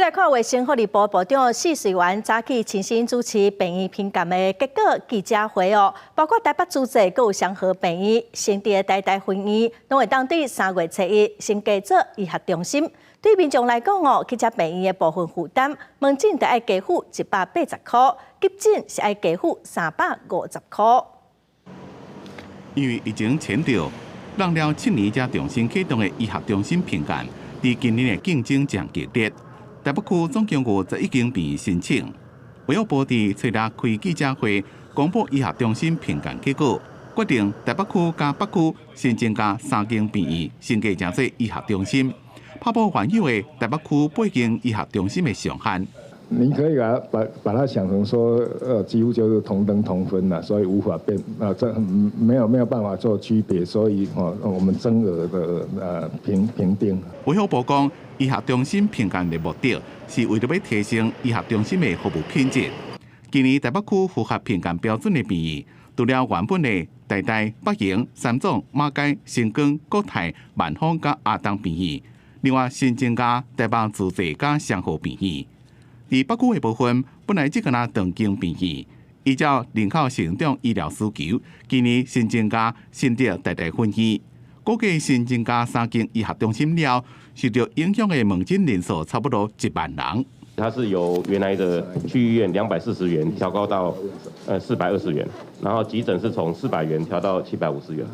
來看衛生福利部部長許瑞元早起親身主持病院評鑑的結果記者會哦，包括台北慈濟閣有雙和病院、新竹的台大分院，攏會當佇3月初一先加做醫學中心。對民眾來講哦，去遮病院的部分負擔，門診著愛加付180塊，急診是愛加付350塊。因為疫情前兆，用了7年才重新啟動的醫學中心評鑑，佇今年的競爭誠激烈。台北區總共有11間病院申請，衛福部佇初六開記者會，公布醫學中心評鑑結果，決定台北區佮北區新增加三間病院，升格成做醫學中心，打破原有的台北區八間醫學中心的上限。你可以把它想成說，幾乎就是同等同分啦，所以無法變，啊，這沒有辦法做區別，所以哦，我們增額的評定。衛福部講，醫學中心評鑑的目的是為著欲提升醫學中心的服務品質。今年台北區符合評鑑標準的病院，除了原本的台大、北榮、三總、馬偕、新光、國泰、萬芳佮亞東病院，另外新增加台北慈濟佮雙和病院。佇北區的部分，本來只干焦長庚病院，依照人口成長醫療需求，今年新增加新竹台大分院，估計新增加三間醫學中心了，受著影響的門診人數差不多1萬人。它是由原來的區域醫院240元調高到420元，然後急診是從400元調到750元。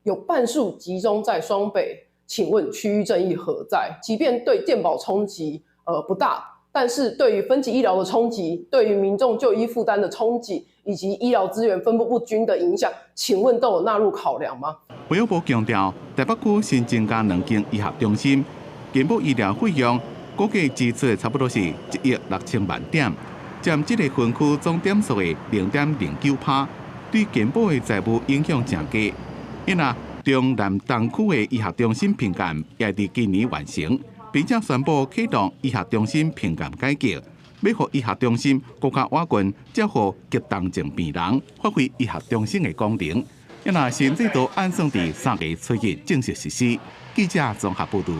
有半數集中在雙北，請問區域正義何在？即便對健保衝擊不大，但是對於分級醫療的衝擊，對於民眾就醫負擔的衝擊，以及醫療資源分布不均的影響，請問都有納入考量嗎？衛福部強調，台北區新增加兩間醫學中心，健保醫療費用估計支出差不多是1億6000萬點，佔這个分區總點數的0.09%，對健保的財務影響誠低。因為中南東區的醫學中心評鑑也佇今年完成，並且宣布啟動醫學中心評鑑改革，欲予醫學中心閣較倚近照顧急重症病人，發揮醫學中心的功能。因為新制度按算佇3月初一正式實施。記者綜合報導。